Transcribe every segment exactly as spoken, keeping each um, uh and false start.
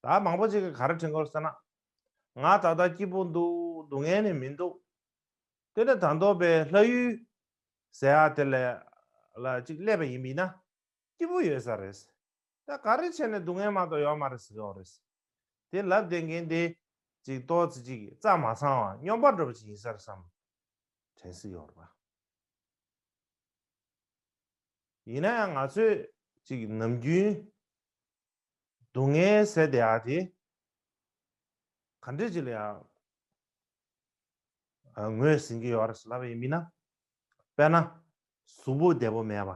ད་མང་པོ་ཅིག་གིས་ག་རེ་དྲན་གྱི་ཡོད་ཟེར་ན། ང་ད་ལྟ་སྐྱིད་པོ་འདུག་སྡུག་བསྔལ་ནི་མི་འདུག་དེ་ནི་ད་དུང་པའི་ལྷ་ཡུལ་ཟེར་ཡ་དེ་ལ་ལ་ཅིག་སླེབས་པ་ཡིན་པས་ན་སྐྱིད་པོ་ཡོད་ས་རེད། ད་ག་རེ་བྱས་ནས་སྡུག་བསྔལ་མ་གཏོགས་ཡོད་མ་རེད་ཟེར་གྱི་ཡོད་རེད། དེ་ལབ་བསྡད་མཁན་དེ་ཅིག་ཏོག་ཙམ་ཅིག་རྩ་མ་ཚང་བ་སྨྱོན་པ་འདྲ་པོ་ཅིག་ཡིན་ས་རེད་བསམ་དྲན་སྲིད་ཡོད་རེད་པ། ཡིན་ན་ཡང་ང་ཚོས་ཅིག་ནམ་རྒྱུན་སྡུག་བསྔལ་ཟེར་བསྡད་ཡ་དེ་ག་འདྲ་ཅིག་ལ་ཡང་ངོས་ཟིན་གྱི་ཡོད་རེད་ཟེར་ལབ་པ་ཡིན་མིན་ན། དཔེར་ན་གཟུགས་པོ་བདེ་པོ་མེད་པ་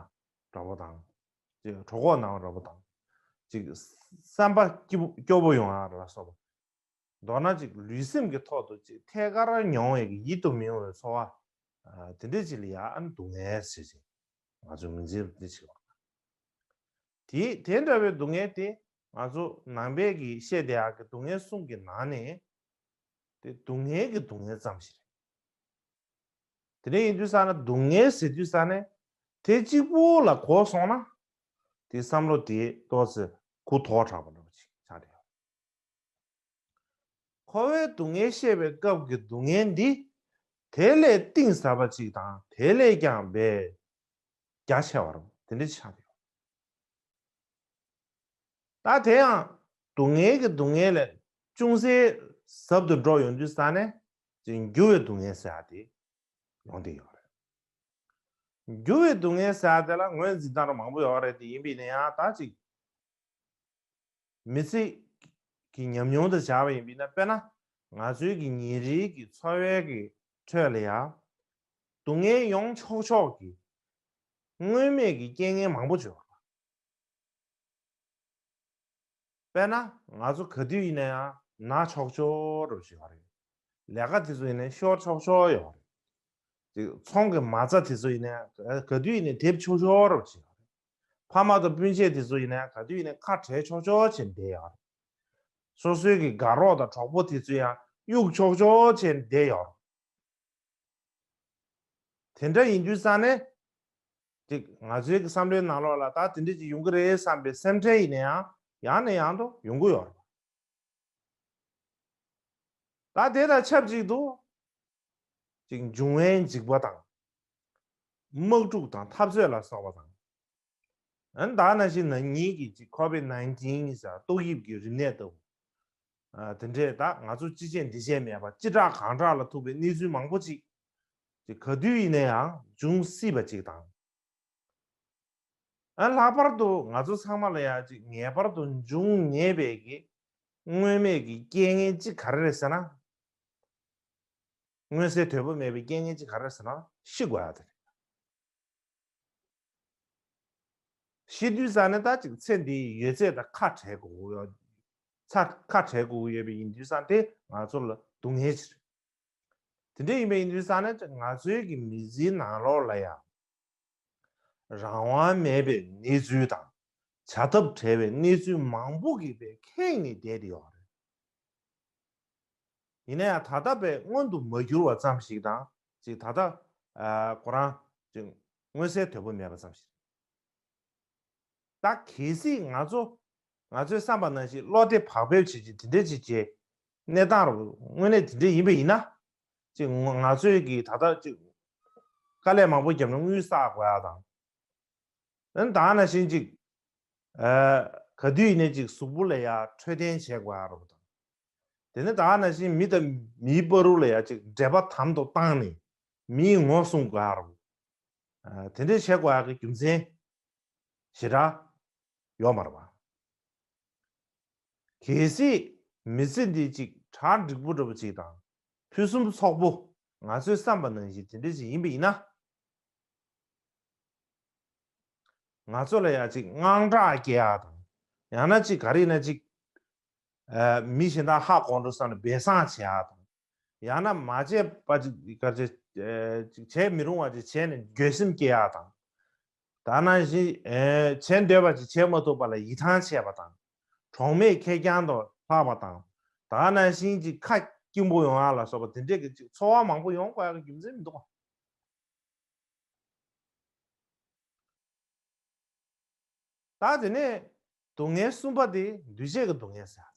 འདྲ་པོ་དང་། ཅིག་གྲོད་ཁོག་ན་བ་འདྲ་པོ་དང་། ཅིག་བསམ་པ་སྐྱིད་པོ་སྐྱོ་པོ་ཡོང་ཡ་ལ་སོགས་པ། མདོར་ན་ཅིག་ལུས་སེམས་ཀྱི་ཐོག་ཏུ་ཅིག་ཐད་ཀར་མྱོང་བའི་གི་ཡིད་དུ་མི་འོང་བའི་ཚོར་བ། ཨ། དེ་འདྲ་ཅིག་ལ་ཡང་སྡུག་བསྔལ་ཟེར་ཅིག་ང་ཚོས་མིང་ཚིག་འདི་ཕྱེ་བ། དེ་དེ་འདྲ་བའི་སྡུག་བསྔལ་དེ་ང་ཚོ་ནང་པའི་གི་བཤད་བསྡད་ཡག་གི་སྡུག་བསྔལ་གསུམ་གྱི་ནང་ནས་དེ་སྡུག་བསྔལ་གྱི་སྡུག་བསྔལ་ཙམ་ཞིག་རེད། དེ་འདྲ་ཡིན་དུས་ཙང་ན་སྡུག་བསྔལ་ཟེར་དུས་ཙང་ནས་དེ་གཅིག་པོ་ལ་གོ་སོང་ན། དེ་བསམ་བློ་དེ་ཏོག་ཙམ་གུ་དོག་དྲགས་པ་འདྲ་པོ་ཅིག་ཆགས་བསྡད་ཡོད། འཁོར་བའི་སྡུག་བསྔལ་བཤད་པའི་སྐབས་ཀྱི་སྡུག་བསྔལ་འདི་དེ་ལས་གཏིང་ཟབ་པ་ཅིག་དང་དེ་ལས་ཀྱང་བས་རྒྱ་ཆེ་བ་རུ་དེ་འདྲ་ཆགས་ཡོད། ད་དེ་ཡང་སྡུག་བསྔལ་གྱི་སྡུག་བསྔལ་ལས་ཅུང་ཟད་ཟབ་ཏུ་འགྲོ་ཡོང་དུས་ཙང་ནས་ཅིག་འགྱུར་བའི་སྡུག་བསྔལ་ཟེར་ཡ་དེ་ཡོང་བསྡད་ཡོད་རེད། འགྱུར་བའི་སྡུག་བསྔལ་ཟེར་ཡ་དེ་ལ་ངོས་འཛིན་སྟངས་མང་པོ་ཡོད་རེད། དེ་ཡིན་པས་ན་ཡང་ད་ཅིག་མི་ཚེ་གི་ཉམས་མྱོང་དང་སྦྱར་བ་ཡིན་པས་ན། དཔེར་ན་ང་ཚོའི་གི་ཉིན་རེའི་གི་འཚོ་བའི་གི་ཁྲོད་ལ་ཡང་སྡུག་བསྔལ་ཡོང་ཆོག་ཆོག་གི་སྔོན་མེད་ཀྱི་རྐྱེན་ངན་མང་པོ་བྱུང་བ། དཔེར་ན་ང་ཚོ་ག་དུས་ཡིན་ན་ཡང་ན་ཆོག་ཆོག་འདྲ་པོ་ཞིག་ཡོད་རེད། ལས་ཀ་དེ་ཚོ་ཡིན་ན་ཤོར་ཆོག་ཆོག་ཡོད་རེད། ཅིག་ཚོང་གི་མ་རྩ་དེ་ཚོ་ཡིན་ན་ག་དུས་ཡིན་ན་དེབ་ཆོག་ཆོག་འདྲ་པོ་ཞིག་ཡོད་རེད། ཕ་མ་དང་སྤུན་མཆེད་དེ་ཚོ་ཡིན་ན་ག་དུས་ཡིན་ན་ཁ་བྲལ་ཆོག་ཆོག་བྱས་བསྡད་ཡོད་རེད། སོ་སོའི་གི་དགའ་རོགས་དང་གྲོགས་པོ་དེ་ཚོ་ཡང་གཡུག་ཆོག་ཆོག་བྱས་བསྡད་ཡོད་རེད། དེ་འདྲ་ཡིན་དུས་ཙང་ནས་ཅིག་ང་ཚོའི་གི་བསམ་བློའི་ནང་ལོགས་ལ་ད་དེ་འདྲ་ཅིག་ཡོང་གི་རེད་བསམ་པའི་སེམས་ཁྲལ་ཡིན་ན་ཡང་ཡང་ནས་ཡང་དུ་ཡོང་གི་ཡོད་རེད། ད་དེ་དང་ཆབས་ཅིག་ཏུ་ཅིག་འབྱུང་བའི་འཇིགས་པ་དང་། དམག་འཁྲུག་དང་འཐབ་རྩོད་ལ་སོགས་པ་དང་། ཨ་ནི་ད་ནང་བཞིན་ན་ནིང་གི་ཅིག་ཁོ་བིད་ནའིན་ཊིན་ཟེར་ཏོག་དབྱིབས་ཀྱི་རིམས་ནད་ལྟ་བུ། ཨ། དེ་འདྲས་ད་ང་ཚོ་ཅི་བྱེད་འདི་བྱེད་མེད་པ་ཅི་དྲག་གང་དྲག་ལ་ཐུག་པའི་གནས་ཚུལ་མང་པོ་ཅིག་ཅིག་ག་དུས་ཡིན་ན་ཡང་འབྱུང་སྲིད་པ་ཅིག་དང་། ཨ། ལྷག་པར་དུ་ང་ཚོ་ཚང་མ་ལ་ཡང་ཅིག་ངེས་པར་དུ་འབྱུང་ངེས་པའི་གི་སྔོན་མེད་ཀྱི་རྐྱེན་ངན་ཅིག་ག་རེ་རེད་ཟེར་ན། མངོན་གསལ་དོད་པོ་མེད་པའི་རྐྱེན་ངན་ཅིག་ག་རེ་རེད་ཟེར་ན་ཤི་དགོས་ཡ་དེ་རེད། ཤི་དུས་ཙང་ནས་ད་ཅིག་ཚེ་འདིའི་ཡོད་ཚད་དང་ཁ་བྲལ་དགོས་ཀྱི་ཡོད། ཚ་ཁ་བྲལ་དགོས་ཀྱི་ཡོད་པ་ཡིན་དུས་ཙང་དེ་ང་ཚོ་ལ་སྡུག་བསྔལ་ཅིག་རེད། དེ་འདྲ་ཡིན་པ་ཡིན་དུས་ཙང་ནས་ང་ཚོའི་གི་མི་ཚེའི་ནང་ལོགས་ལ་ཡང་རང་དབང་མེད་པའི་གནས་ཚུལ་དང་བྱ་ཐབས་བྲལ་བའི་གནས་ཚུལ་མང་པོ་གིས་པའི་ཁེངས་ནས་བསྡད་དེ་ཡོད་རེད། ཡིན་ན་ཡང་ད་ལྟ་པའི་མངོན་དུ་མ་གྱུར་བ་ཙམ་ཞིག་དང་ཅིག་ད་ལྟ་ཨ་ཁོ་རང་ཅིག་མངོན་གསལ་དོད་པོ་མེད་པ་ཙམ་ཞིག་རེད། ད་གལ་སྲིད་ང་ཚོ་ང་ཚོའི་བསམ་པ་ནང་བཞིན་བློ་བདེ་བག་ཕེབས་བྱེད་ཀྱི་དེ་འདྲ་ཅིག་བྱས་གནས་སྟངས་རུ་དངོས་གནས་དེ་འདྲ་ཡིན་པ་ཡིན་ན། ཅིག་ང་ང་ཚོས་ཀྱིས་ད་ལྟ་ཅིག་དཀའ་ལས་མང་པོ་བརྒྱབ་ནས་དངུལ་བསགས་དགོས་ཡ་དང་། ཨ་ནི་ད་ནང་བཞིན་ཅིག་ཨ་ག་དུས་ཡིན་ནའི་ཅིག་གཟུགས་པོ་ལ་ཡ་འཕྲོད་བསྟེན་བྱེད་དགོས་ཡ་རོ་དང་། དེ་ནས་ད་ནང་བཞིན་མི་དང་མིའི་བར་དུ་ལ་ཡ་ཅིག་འབྲེལ་བ་དམ་དུ་བཏང་ནས་མིའི་ངོ་སྲུང་དགོས་ཡ་རོ། ཨ་དེ་འདྲས་བྱེད་དགོས་ཡ་གི་རྒྱུ་མཚན་ཞེ་དྲག་ཡོད་མ་རེད་པ། གལ་སྲིད་མི་ཚེ་འདི་ཅིག་གྲ་འགྲིག་པོ་འདྲ་པོ་ཅིག་དང་ཕུན་སུམ་ཚོགས་པོ་ང་ཚོའི་བསམ་པ་ནང་བཞིན་དེ་འདྲ་ཅིག་ཡིན་པ་ཡིན་ན། ང་ཚོ་ལ་ཡ་ཅིག་དངངས་སྐྲག་སྐྱེ་ཡ་དང་། ཡང་ན་ཅིག་ག་རེ་ཡིན་ན་ཅིག་ཨ་མི་གཞན་དག་ཧ་གོ་འགྲོ་བསམ་ནས་སྦས་གསང་བྱེད་ཡ་དང་། ཡང་ན་མ་བྱས་པ་ཅིག་ག་ཅིག་ཨ་ཅིག་བྱེད་མི་རུང་བ་ཅིག་བྱས་ནས་འགྱོད་སེམས་སྐྱེ་ཡ་དང་། ད་ནང་བཞིན་ཨེ་བྱེད་འདོད་པ་ཅིག་བྱེད་མ་ཐུབ་པ་ལ་ཡིད་ཐང་ཆད་པ་དང་། གྲོགས་མེད་ཁེར་རྐྱང་དུ་ལྷག་པ་དང་། ད་ནང་བཞིན་ཅིག་ཁ་སྐྱེངས་པོ་ཡོང་ཡ་ལ་སོགས་པ་དེ་འདྲས་ཀྱི་ཅིག་ཚོར་བ་མང་པོ་ཡོང་དགོས་ཡ་གི་རྒྱུ་མཚན་མི་འདུག་ག། ད་དེ་ནས་སྡུག་བསྔལ་གསུམ་པ་དེ་འདུས་བྱས་ཀྱི་སྡུག་བསྔལ་ཟེར།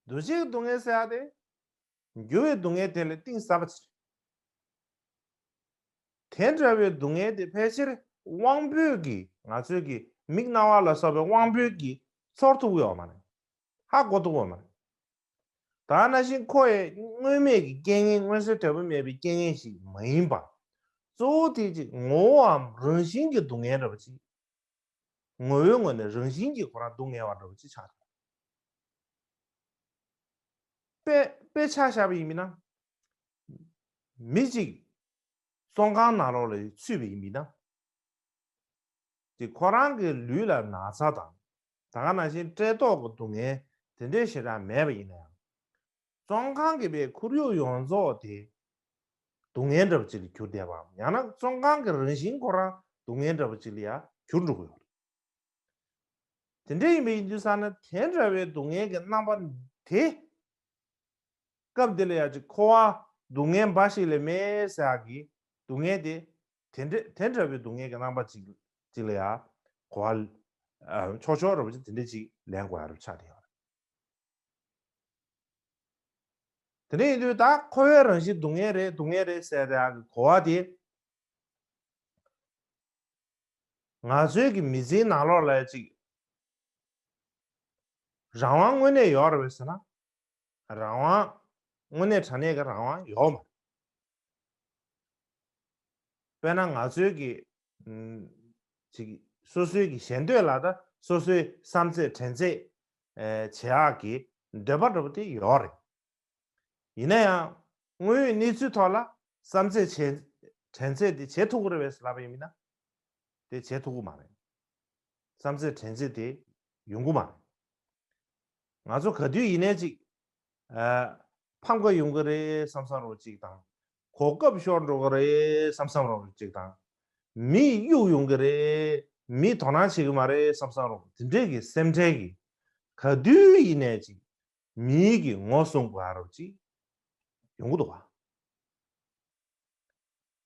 འདུ་བྱེད་ཀྱི་སྡུག་བསྔལ་ཟེར་ཡ་དེ། འགྱུར་བའི་སྡུག་བསྔལ་དེ་ལས་གཏིང་ཟབ་པ་ཅིག་རེད། དེ་འདྲ་བའི་སྡུག་བསྔལ་དེ་ཕལ་ཆེར་དབང་པོས་ཀྱིས་ང་ཚོའི་གི་མིག་རྣ་བ་ལ་སོགས་པའི་དབང་པོས་ཀྱིས་ཚོར་ཐུབ་ཀྱི་ཡོད་མ་རེད། ཧ་གོ་ཐུབ་ཀྱི་ཡོད་མ་རེད། ད་ནང་བཞིན་ཁོ་ཡི་དངོས་མེད་ཀྱི་རྐྱེན་ངན། མངོན་གསལ་དོད་པོ་མེད་པའི་རྐྱེན་ངན་ཞིག་མ་ཡིན་པ། གཙོ་བོ་དེ་ཅིག་ངོ་བོའམ་རང་བཞིན་གྱི་སྡུག་བསྔལ་འདྲ་བ་ཅིག་ངོ་བོའི་ངོས་ནས་རང་བཞིན་གྱིས་ཁོ་རང་སྡུག་བསྔལ་བ་འདྲ་བ་ཅིག་ཆགས་འདུག་དཔེ་དཔེ་ཆ་བཞག་པ་ཡིན་མིན་ན། མི་གཅིག་བཙོན་ཁང་ནང་ལོགས་ལ་ཚུད་པ་ཡིན་མིན་ན། དེ་ཁོ་རང་གི་ལུས་ལ་ན་ཚ་དང་། ད་ག་ནང་བཞིན་བཀྲེས་ལྟོགས་ཀྱི་སྡུག་བསྔལ་དེ་འདྲའི་ཞེ་དྲག་མེད་པ་ཡིན་ན་ཡང་། བཙོན་ཁང་གི་པའི་ཁོར་ཡུག་ཡོངས་རྫོགས་དེ་སྡུག་བསྔལ་འདྲ་པོ་ཅིག་ལ་གྱུར་བསྡད་པའམ། ཡང་ན་བཙོན་ཁང་གི་རང་བཞིན་ཁོ་རང་སྡུག་བསྔལ་འདྲ་པོ་ཅིག་ལ་ཡང་གྱུར་འགྲོ་གི་ཡོད་རེད། དེ་འདྲ་ཡིན་པ་ཡིན་དུས་ཙང་ན། དེ་འདྲ་བའི་སྡུག་བསྔལ་གྱི་རྣམ་པ་དེ། སྐབས་འདི་ལ་ཡང་ཅིག་འཁོར་བ་སྡུག་བསྔལ་འབའ་ཞིག་ལས་མེད་ཟེར་ཡག་གི་སྡུག་བསྔལ་དེ། དེ་འདྲ་དེ་འདྲ་བའི་སྡུག་བསྔལ་གྱི་རྣམ་པ་ཅིག་ཅིག་ལ་ཡང་གོ་བ་ཕྱོགས་ཕྱོགས་འདྲ་པོ་ཅིག་དེ་འདྲ་ཅིག་ལེན་དགོས་ཡ་རུ་ཆགས་བསྡད་ཡོད་རེད། དེ་འདྲ་ཡིན་དུས་ད་འཁོར་བའི་རང་བཞིན་སྡུག་བསྔལ་རེད། སྡུག་བསྔལ་རེད་ཟེར་ཡ་གི་གོ་བ་དེ། ང་ཚོའི་གི་མི་ཚེའི་ནང་ལོགས་ལ་ཅིག་རང་དབང་དངོས་གནས་ཡོད་རེད་པས་ཟེར་ན། རང་དབང་། དངོས་གནས་དྲང་གནས་ཀྱི་རང་དབང་ཡོད་མ་རེད། དཔེར་ན་ང་ཚོའི་གི་ཨམ། ཅིག་སོ་སོའི་གི་ཞེ་འདོད་ལ་ད་སོ་སོའི་བསམ་ཚད་དྲན་ཚད་ཨེ་བྱེད་ཡག་གི་འདོད་པ་འདྲ་པོ་དེ་ཡོད་རེད། ཡིན་ན་ཡང་དངོས་ཡོད་གནས་ཚུལ་ཐོག་ལ་བསམ་ཚད་བྱེད་དྲན་ཚད་དེ་བྱེད་ཐུབ་ཀྱི་རེད་པས་ལབ་པ་ཡིན་ན། དེ་བྱེད་ཐུབ་ཀྱི་མ་རེད། བསམ་ཚད་དྲན་ཚད་དེ་ཡོང་གི་མ་རེད། ང་ཚོ་ག་དུས་ཡིན་ནའི་ཅིག་ཨ། ཕམ་ཁ་ཡོང་གི་རེད་བསམ་བསམ་རོགས་ཅིག་དང་། གོ་སྐབས་ཤོར་འགྲོ་གི་རེད་བསམ་བསམ་རོགས་ཅིག་དང་། མི་གཡུག་ཡོང་གི་རེད། མི་དོ་སྣང་བྱེད་ཀྱི་མ་རེད་བསམ་བསམ་རོགས། དེ་འདྲས་ཀྱི་སེམས་ཁྲལ་གྱི། ག་དུས་ཡིན་ནའི་ཅིག་མིའི་གི་ངོ་སྲུང་དགོས་ཡ་རོགས་ཅིག་ཡོང་གི་འདུག་བ།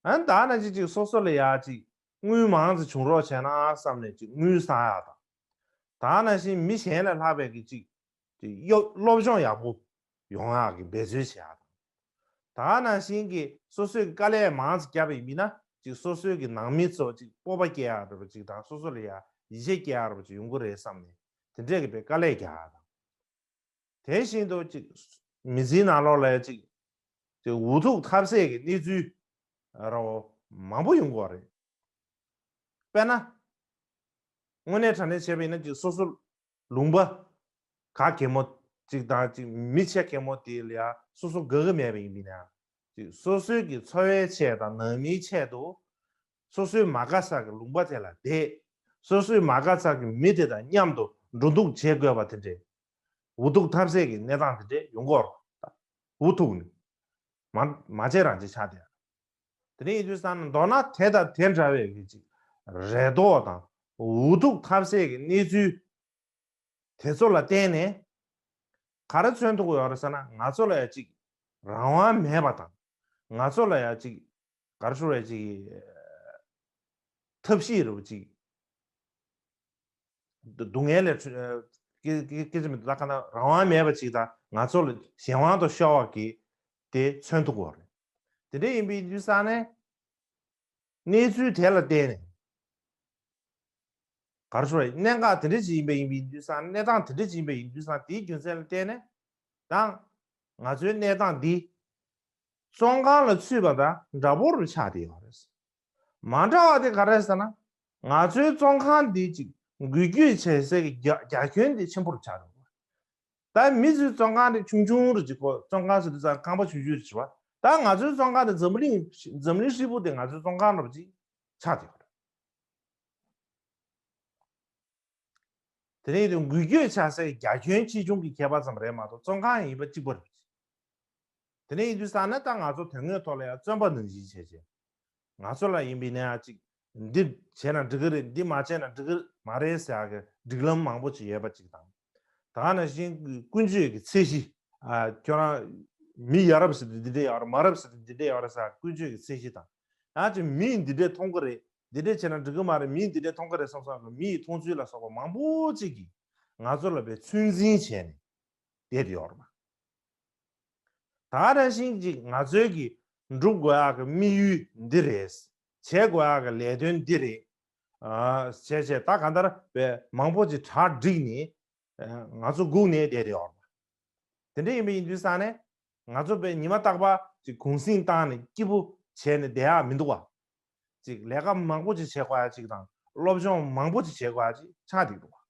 ཨ་ནི་ད་ནང་བཞིན་ཅིག་སོ་སོ་ལ་ཡ་ཅིག་དངུལ་མང་ཙམ་བྱུང་རོགས་བྱས་ན་བསམ་ནས་ཅིག་དངུལ་བསག་ཡག་དང་། ད་ནང་བཞིན་མི་གཞན་ལས་ལྷག་པའི་གི་ཅིག་ཅིག་གཡོ་སློབ་སྦྱོང་ཡག་པོ་ཡོང་ཡག་གི་འབད་རྩོལ་བྱེད་ཡག་དང་། ད་ནང་བཞིན་གི་སོ་སོའི་གི་དཀའ་ལས་མང་ཙམ་བརྒྱབ་པ་ཡིན་ན་ཅིག་སོ་སོའི་གི་ནང་མི་ཚོ་ཅིག་སྤོབས་པ་སྐྱེ་ཡག་འདྲ་པོ་ཅིག་དང་། སོ་སོ་ལ་ཡ་ཡིད་ཆེས་སྐྱེ་ཡག་འདྲ་པོ་ཅིག་ཡོང་གི་རེད་བསམ་ནས་དེ་འདྲས་གི་པའི་དཀའ་ལས་རྒྱག་ཡག་དང་། དེ་བཞིན་དུ་ཅིག་མི་ཚེའི་ནང་ལོགས་ལ་ཅིག་ཅིག་འུ་ཐུག་ཐབས་ཟད་ཀྱི་གནས་ཚུལ་ར་བ་མང་པོ་ཡོང་གི་ཡོད་རེད། དཔེར་ན། དངོས་གནས་དྲང་གནས་བྱས་པ་ཡིན་ན་ཅིག་སོ་སོ་ལུང་པ་ག་གེ་མོ་ཅིག་དང་ཅིག་མི་ཆེ་གེ་མོ་དེ་ལ་ཡ་སོ་སོ་དགའ་གི་མེད་པ་ཡིན་མིན་ན། ཅིག་སོ་སོའི་གི་འཚོ་བའི་ཆེད་དང་ནང་མིའི་ཆེད་དུ་སོ་སོའི་མ་དགའ་ས་གི་ལུང་པ་དེ་ལ་བསྡད། སོ་སོའི་མ་དགའ་ས་གི་མི་དེ་དང་མཉམ་དུ་འགྲོ་འདུག་བྱེད་དགོས་པ་དེ་འདྲས། འུ་ཐུག་ཐབས་ཟད་ཀྱི་གནས་སྟངས་དེ་འདྲས་ཡོང་གི་ཡོད་རེད། འུ་ཐུག་ནས་མ་མ་བྱེད་རང་བྱེད་ཆགས་བསྡད། དེ་འདྲ་ཡིན་དུས་ཙང་ན་མདོར་ན་དེ་དང་དེ་འདྲ་བའི་གི་ཅིག་རེ་དོགས་དང་འུ་ཐུག་ཐབས་ཟད་ཀྱི་གནས་ཚུལ་དེ་ཚོ་ལ་བརྟེན་ནས་ག་རེ་མཚོན་ཐུབ་ཀྱི་ཡོད་རེད་ཟེར་ན། ང་ཚོ་ལ་ཡ་ཅིག་རང་དབང་མེད་པ་དང་། ང་ཚོ་ལ་ཡ་ཅིག་ག་རེ་ཞུ་དགོས་རེད། ཅིག་ཐབས་ཤེས་རེད་པ་ཅིག་སྡུག་བསྔལ་ལས་སྐྱེ་སྐྱེ་སྐྱེ་ཅི་མི་འདུག་ད་ག་ན་རང་དབང་མེད་པ་ཅིག་དང་། ང་ཚོ་ལ་གཞན་དབང་དུ་ཤོར་བ་གི་དེ་མཚོན་ཐུབ་ཀྱི་ཡོད་རེད། དེ་འདྲ་ཡིན་པའི་དུས་ཙང་ནས། གནས་ཚུལ་དེ་ལ་བརྟེན་ནས། ག་རེ་ཞུ་དགོས་རེད། གནད་འགག་དེ་འདྲ་ཅིག་ཡིན་པ་ཡིན་པའི་དུས་ཙང་། གནས་སྟངས་དེ་འདྲ་ཅིག་ཡིན་པ་ཡིན་དུས་ཙང་། དེའི་རྒྱུ་མཚན་ལ་བརྟེན་ནས། ད་ང་ཚོའི་གནས་སྟངས་འདི་བཙོན་ཁང་ལ་ཚུད་པ་དང་འདྲ་པོ་རུ་ཆགས་བསྡད་ཡོད་རེད། མ་འདྲ་བ་དེ་ག་རེ་ཟེར་ན། ང་ཚོའི་བཙོན་ཁང་འདི་ཅིག་འགུལ་སྐྱོད་བྱེད་སའི་རྒྱ་རྒྱ་ཁྱོན་དེ་ཆེན་པོ་རུ་ཆགས་འདུག་ད་མི་ཚོའི་བཙོན་ཁང་དེ་ཆུང་ཆུང་རུ་ཅིག་གོ། བཙོན་ཁང་ཟེར་དུས་ཙང་ཁང་པ་ཆུང་ཆུང་རུ་བྱེད་པ། ད་ང་ཚོའི་བཙོན་ཁང་དེ་འཛམ་བུ་གླིང་འཛམ་གླིང་ཧྲིལ་པོ་དེ་ང་ཚོའི་བཙོན་ཁང་འདྲ་པོ་ཅིག་ཆགས་བསྡད་ཡོད་རེད། དེ་ནས་ཡིན་དུས་འགུལ་སྐྱོད་བྱ་སའི་རྒྱ་ཁྱོན་ཆེ་ཆུང་གི་ཁྱད་པར་ཙམ་རེད་མ་གཏོགས་བཙོན་ཁང་ཡིན་པ་གཅིག་པ་རེད། དེ་ནས་ཡིན་དུས་ཙང་ན་ད་ང་ཚོ་དོན་དངོས་ཐོག་ལ་ཡང་བཙོན་པ་ནང་བཞིན་བྱས་བྱས། ང་ཚོ་ལ་ཡིན་པའི་ནའང་ཅིག་འདི་བྱས་ན་འགྲིག་གི་རེད། འདི་མ་བྱས་ན་འགྲིག་གི་མ་རེད་ཟེར་ཡག་གི་སྒྲིག་ལམ་མང་པོ་ཅིག་ཡོད་པ་ཅིག་དང་། ད་ག་ནང་བཞིན་ཀུན་སྤྱོད་ཀྱི་ཚད་གཞི། ཨ། ཁྱོད་རང་མི་ཡ་རབས་ཟེར་དུས་འདི་འདྲས་ཡོད་རེད། མ་རབས་ཟེར་དུས་འདི་འདྲས་ཡོད་རེད་ཟེར་ཀུན་སྤྱོད་ཀྱི་ཚད་གཞི་དང་། ཡང་ཅིག་མིས་འདི་འདྲས་མཐོང་གི་རེད། འདི་འདྲས་བྱས་ན་འགྲིག་གི་མ་རེད། མིས་འདི་འདྲས་མཐོང་གི་རེད་བསམ་བསམ་གི་མི་ཡི་མཐོང་ཚུལ་ལ་སོགས་པ་མང་པོ་ཅིག་གིས་ང་ཚོ་ལ་དཔེ་ཚོད་འཛིན་བྱས་ནས་བསྡད་ཡོད་རེད་པ། ད་ག་ནང་བཞིན་ཅིག་ང་ཚོའི་གི་སྒྲུབ་དགོས་ཡག་གི་དམིགས་ཡུལ་འདི་རེད། བྱེད་དགོས་ཡག་གི་ལས་དོན་འདི་རེད། ཨ་བྱས་བྱས་ད་གང་ལྟར་བས་མང་པོ་ཅིག་གྲ་བསྒྲིགས་ནས་ང་ཚོ་སྒུག་ནས་བསྡད་དེ་ཡོད་རེད། དེ་འདྲ་ཡིན་པ་ཡིན་དུས་ཙང་ནས་ང་ཚོ་བས་ཉི་མ་རྟག་པར་ཅིག་གུང་གསེང་བཏང་ནས་སྐྱིད་པོ་བྱས་ནས་བསྡད་ཡག་མི་འདུག་བ། ཅིག་ལས་ཀ་མང་པོ་ཅིག་བྱེད་དགོས་ཡག་ཅིག་དང་སློབ་སྦྱོང་མང་པོ་ཅིག་བྱེད་དགོས་ཡག་ཅིག་ཆགས་བསྡད་འདུག་བ།